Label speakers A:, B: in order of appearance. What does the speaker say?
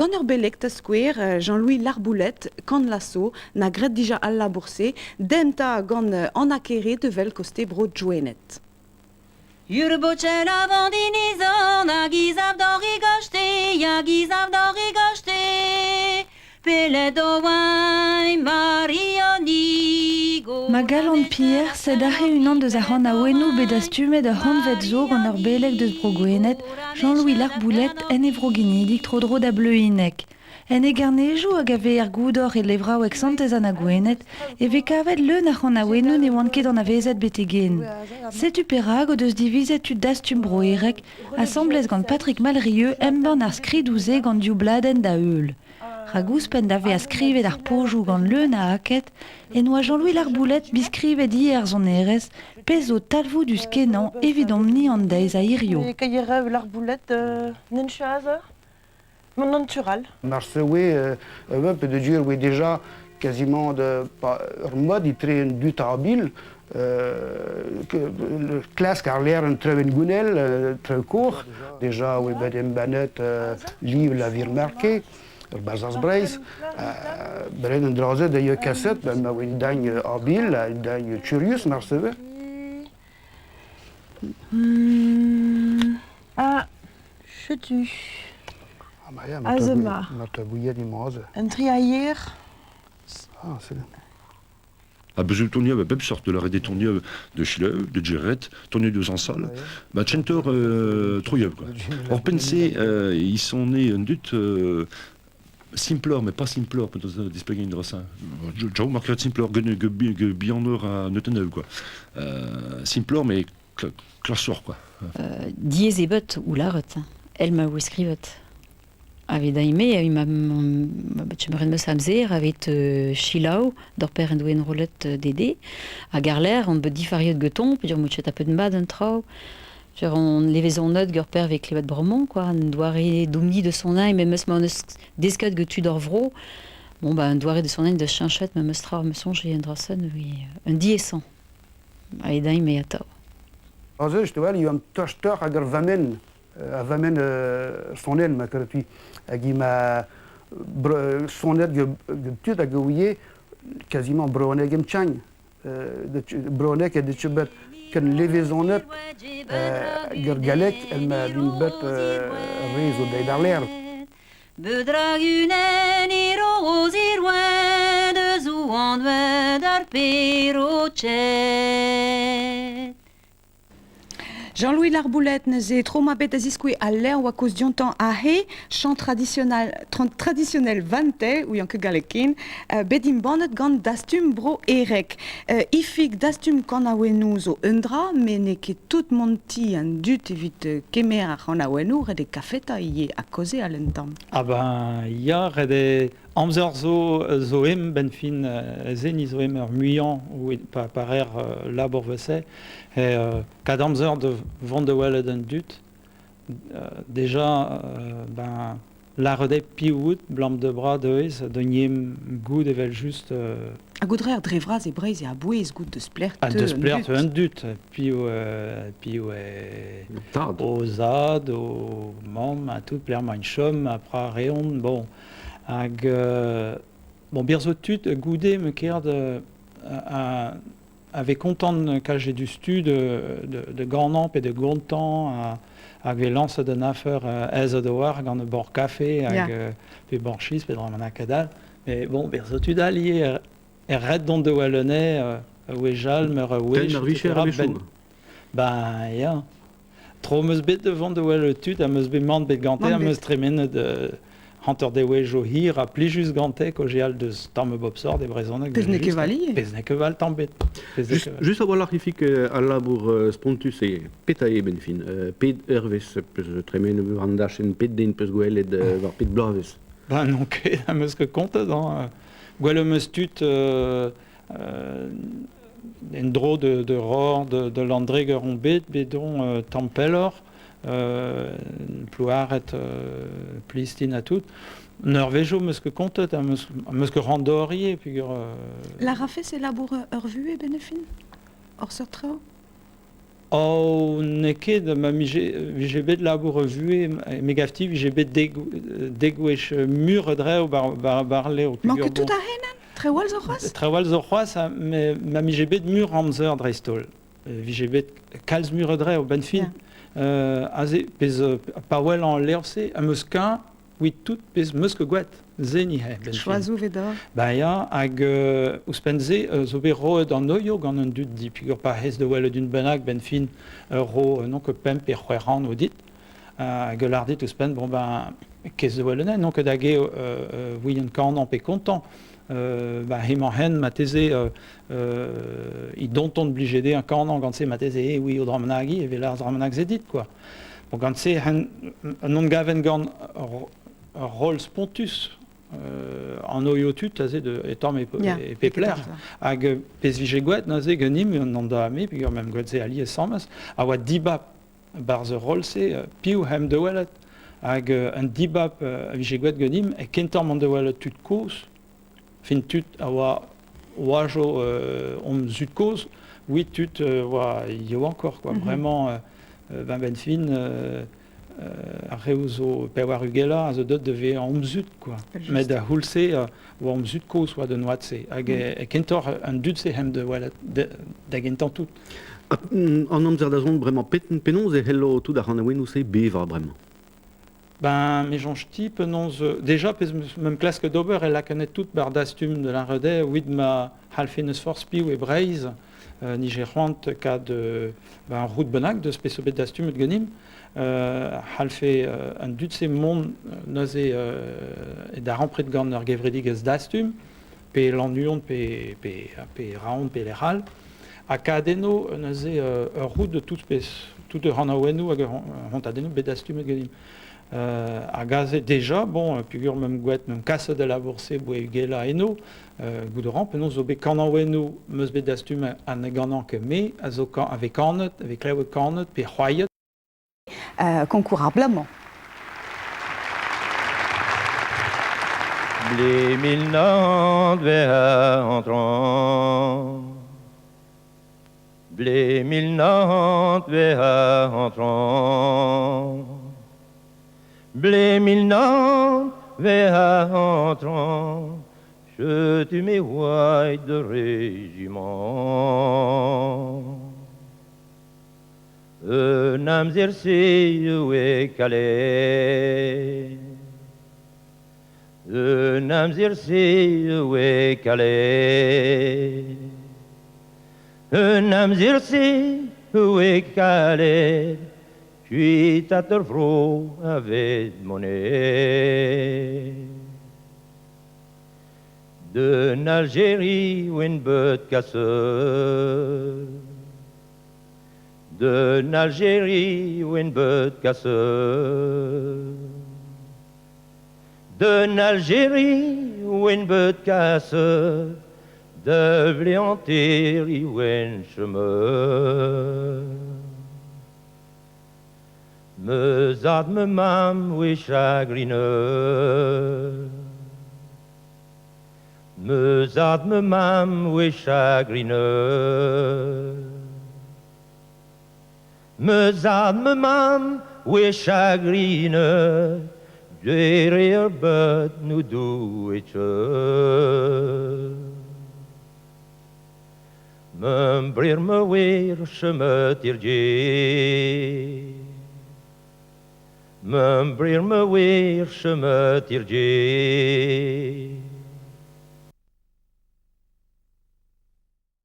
A: Gant ur beleg da skouer, Jean-Louis Larboulette, Kan Lasso, na graet dija al labour-se, den 'ta gant Anna Kere devel koste bro Gwened.
B: Ur bochenn avant dinizan hag izav d'hor rigochte, hag izav d'hor rigochte. Pelet o oain Marionigo.
C: Ma galon Pierre, sed aze unan deus ar c'hanaouennoù bet dastumet ur c'hantved zo gant ur beleg deus Bro-Gwened, Jean-Louis Larboulette, en e vro ginidik tro-dro da Bleuineg. En e garnejoù hag a vez er goudor e levraoueg Santez-Anna Gwened e vez kavet leun a c'hanaouennoù ne oant ket anavezet betek-henn. Setu perak o deus divizet tud dastum Bro-Ereg, asambles gant Patrick Malrieu, embann ar skridoù-se gant div bladenn da heul. Rak ouzhpenn da vezañ skrivet ar pozioù gant leun a aked en oa Jean-Louis Larboulette biskrivet ivez ar sonerezh, pezh zo talvoudus-kenañ evidomp-ni an deiz a hirio.
D: Mon natural.
E: Marse oe peogwir oe déjà quasiment de ur mod etre un dud abil klask ar lec'h un treven gounel, trev kozh. Déjà oe bet embannet liv la Vir Marqué, ur Barzhaz Breizh. Bren an dra-se da eo kaset, ma oe un dagn abil, un dagn curius marse.
D: Ah, Setu.
E: Ah bah ya,
D: Aze ma.
E: Ma tabouilhet emañ aze.
D: Un triailler.
E: Ah, c'est bien.
F: A besoin tournier a bep sort, de la des tourniers de Chile, de Geret, tournier de Sansal, ba tchentor troiev quoi. Or pense ils sont nés un dut simplor, mais pas simplor, peut displegañ dra ça. Joe marquerat simplor ge bihanor a neutenel quoi. Simplor mais klasoc'h quoi.
G: Diaes eo bet ou lâret, èl ma voe skrivet. Evit aime, ma ma meus amzer evit selaou d'ur père en doa enrollet dede hag àr-lerc'h on bet difariet geton peogwir m'out ket tapet mat an traoù. Genre on levezonet gant ur père vez klevet bremañ quoi, an doare domni de son añ memes ma hon eus desket get tud ar vro. Bon bah un doare de son añ da cheñchet memes tra me soñj eo un dra-se un diaesañ. Aet int atav.
E: Aze, je te wel, eo an tostoc'h hag ur vammenn, a vammenn sonenn ma karet Hag i ma sonet get tud hag a ouie quasiment brezhoneg em tchagn. Brezhoneg e dije bet ken levezonet gant galleg el ma vin bet re zo deit ar lec'h.
B: Beudragunen iroz irwed eus oanvet ar peroched.
A: Jean-Louis Larboulette neuze tro ma bet da ziskouez al lec'h oa kaoz diontañ aze, chant traditionnel, traditionnel vante, ouian ket galleg ken, bet embannet gant Dastum Bro Ereg. Ifig Dastum kanaouennoù zo un dra, met n'eo ket tout mont ti an dud evit kemer ar c'hanaouennoù, ret eo kafeta ivez ha kaozeal un tamm.
H: Ah ben ya, ret eo amzer zo zo em benn fin se ni zo em ur muiañ pa pa rer labour vese kad amzer da vont da welet an dud déjà ben Lâret eo piv out, 'blam da bra deuez, da nim goût evel-just.
A: Ha goût 'reer dre vras e Breizh eo a-bouez goût deus plec'h
H: teu an deus plec'h teu an dud. Piv piv eo
I: Tad.
H: o zad, o mamm, ha tout, pelec'h emaint chom, ha pra reont, bon. Hag bon, bir zo tud goude me ker da a vez kontant kalz du stu de ganañ pe de gontañ hag vez lañset un afer aes da oar gant bord kafe hag pe bord chis pe dra an kadal. Mais bon, ber zo tud all ivez er ret dont de wellene wejal meur a wech.
I: Ar vicher a-wechoù.
H: Ben ya. Tro 'm eus bet da vont da welet tud ha 'm eus bet mant bet gante, am eus tremenet hanter dewezhioù hir ha plijus gante kaozeal deus tamm a bop sort e brezhoneg.
A: Pezh n'eo ket val ivez.
H: Pezh n'eo ket val tamm bet.
I: Just a-walc'h Ifig al labour spontus eo. Petra eo benn fin? Pet eurvezh peus tremenet war an dachenn? Pet den peus gwelet war pet bloavezh?
H: Ben n'on ket, am eus ket kontet. Hein. Gwelet 'm eus tud En-dro de Ror, de Landreger on bet, bet on tamm pelloc'h, Plouaret, Plistin ha tout. Eurvezhioù 'm eus ket kontet, 'm eus ket randoriet peogwir...
A: La rafes e labour ur vuhez benn fin? Hor seurt traoù?
H: Oh, n'eo ket ma vije bet labour vuhez me gavti vije bet degouezh mur drev bar levr.
A: Mañ ket tout ar henan? Trewal zo c'hoazh?
H: Trewal zo c'hoazh, ma mije bet mur amzer dreist-holl. Vije bet kalz mur drev, ben fin. Aze, pezh pa wel an levr-se, am eus keñ Oui, tout pezh meus ket gwet, se ni he.
A: Choazoù vez d'or.
H: Ba ya, hag ouzhpenn-se zo bet roet an oio gant an dud di, peogwir pa hez da welet un bennak benn fin ro non ket pemp pe c'hwec'h anv dit, hag ul dit ouzhpenn, bon ben, kez da welet non ket hag eo ouien kanañ pe kontañ, ba hemañ hen marteze i donton blije dezhañ kanañ gant se marteze e oui o dra-bennak e vel ar dra-bennak se dit quoi. Bon, gant se non gaven gant ur roll spontus an oio tud aze de etam e, e pepler hag pezh vije gwet neuze ganim an da me peogwir mem gwet se alies asambles a oa dibab barzh ur roll-se piv hem da welet hag un dibab a vije gwet ganim e kentañ mont da welet tud kozh fin tud a oa oajo hom zud kozh oui tud oa yaouankoc'h quoi vraiment ben fin ar reoù zo pevar ugelañ a zo deuet da vezañ hom zud quoi. Met da c'houlz-se oa hom zud kozh oa d'un oad-se hag e kentoc'h an dud-se hem da welet da gentañ tout.
I: An amzer da zont bremañ penaos e c'hello tout ar c'hanaouennoù-se bevañ bremañ?
H: Ben, me soñj-ti penaos déjà pezh meum klask d'ober e lakanet tout bar dastum de la Redè evit ma c'hallfe n'eus forzh piv e Breizh nije c'hoant kad ben, roud bennak deus peseurt bet dastumet ganimp c'hallfe an dud-se mont neuze e darempred gant ur gevredigezh dastum pe Lannuon pe, pe, pe Raon pe lec'h all ha kad eno neuze ur roud de tout pezh tout ur c'hanaouennoù hag ur c'hontadennoù bet dastumet ganimp. Hag aze déjà, bon, peogwir meump gwet, meump kaset al labour-se boe gelañ eno, goût a ran penaos zo bet kanaouennoù 'meus bet dastumet ha ne ganan ket me, a zo a vez kanet, a vez klevet kanet pe c'hoariet.
A: Concours ar bloaz-mañ.
J: Blé 1923 Blé 1923 Blé 1923 Setu me oaet de régiment Un amzer-se oe kalet Un amzer-se oe kalet Un amzer-se oe kalet Kuitat ur vro a vez monet D'un Algérie oen beut kaset D'un Algérie oen beut kaset D'un Algérie oen beut kaset Da vleanter oen chemin Me zad me mamm oe chagrinet Me zad me mamm oe chagrinet Me zad me mamm oe chagrinet Dere ur beut n'o doe ket Me brer me wir chemet ir gêr Me brer me wir chemet ir gêr.